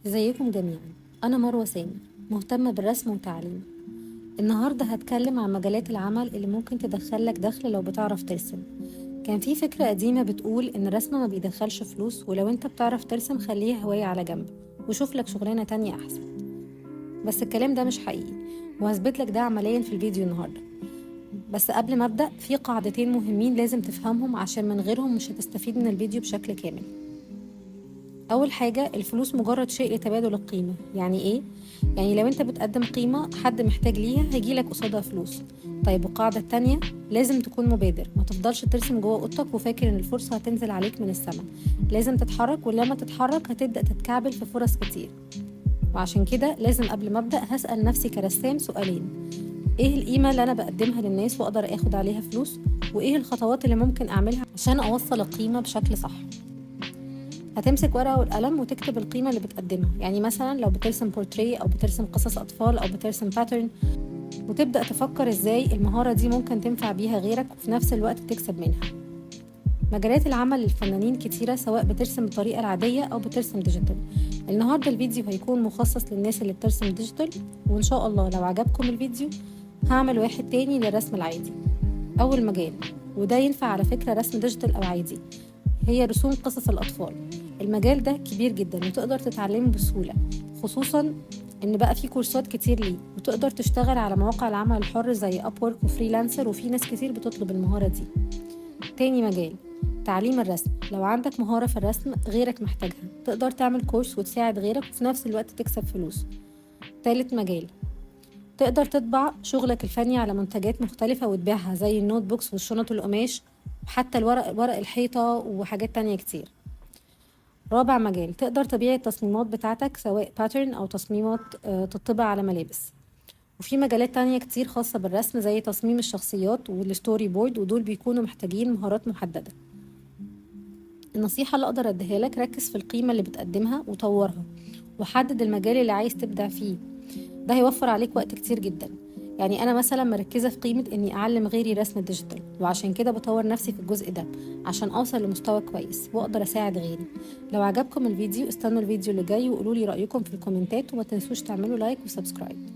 ازيكم جميعا، أنا مروة سامي، مهتمة بالرسم وتعليمه. النهاردة هتكلم عن مجالات العمل اللي ممكن تدخلك دخل لو بتعرف ترسم. كان في فكرة قديمة بتقول إن الرسم ما بيدخلش فلوس، ولو انت بتعرف ترسم خليها هواية على جنب وشوف لك شغلانة تانية أحسن. بس الكلام ده مش حقيقي، وهثبت لك ده عمليا في الفيديو النهاردة. بس قبل ما أبدأ، في قاعدتين مهمين لازم تفهمهم عشان من غيرهم مش هتستفيد من الفيديو بشكل كامل. أول حاجة، الفلوس مجرد شيء لتبادل القيمة. يعني إيه؟ يعني لو أنت بتقدم قيمة حد محتاج ليها هيجيلك قصادها فلوس. طيب والقاعدة التانية، لازم تكون مبادر، ما تفضلش ترسم جوه أوضتك وفاكر إن الفرصة هتنزل عليك من السما. لازم تتحرك، ولما تتحرك هتبدأ تتكعبل في فرص كتير. وعشان كده لازم قبل ما أبدأ هسأل نفسي كرسام سؤالين: إيه القيمة اللي أنا بقدمها للناس وأقدر آخد عليها فلوس؟ وإيه الخطوات اللي ممكن أعملها عشان أوصل القيمة بشكل صح؟ هتمسك ورقة والقلم وتكتب القيمة اللي بتقدمها. يعني مثلا لو بترسم بورتريه أو بترسم قصص أطفال أو بترسم pattern، وتبدأ تفكر إزاي المهارة دي ممكن تنفع بيها غيرك وفي نفس الوقت تكسب منها. مجالات العمل للفنانين كتيرة، سواء بترسم بالطريقة العادية أو بترسم digital. النهاردة الفيديو هيكون مخصص للناس اللي بترسم digital، وإن شاء الله لو عجبكم الفيديو هعمل واحد تاني للرسم العادي. أول مجال، وده ينفع على فكرة رسم digital أو عادي، هي رسوم قصص الأطفال. المجال ده كبير جدا وتقدر تتعلمه بسهولة، خصوصا ان بقى في كورسات كتير ليه، وتقدر تشتغل على مواقع العمل الحر زي Upwork و Freelancer، وفي ناس كتير بتطلب المهارة دي. تاني مجال، تعليم الرسم. لو عندك مهارة في الرسم غيرك محتاجها، تقدر تعمل كورس وتساعد غيرك وفي نفس الوقت تكسب فلوس. تالت مجال، تقدر تطبع شغلك الفني على منتجات مختلفة وتبيعها، زي ال notebooks والشنط القماش وحتى الورق، ورق الحيطة، وحاجات تانية كتير. رابع مجال، تقدر تبيع التصميمات بتاعتك، سواء pattern أو تصميمات تطبع على ملابس. وفي مجالات تانية كتير خاصة بالرسم، زي تصميم الشخصيات وال storyboard، ودول بيكونوا محتاجين مهارات محددة. النصيحة اللي أقدر أديها لك: ركز في القيمة اللي بتقدمها وطورها، وحدد المجال اللي عايز تبدع فيه. ده هيوفر عليك وقت كتير جدا. يعني أنا مثلا مركزة في قيمة إني أعلم غيري رسم digital، وعشان كده بطور نفسي في الجزء ده عشان أوصل لمستوى كويس وأقدر أساعد غيري. لو عجبكم الفيديو استنوا الفيديو اللي جاي، وقولوا لي رأيكم في الكومنتات، وما تنسوش تعملوا like و subscribe.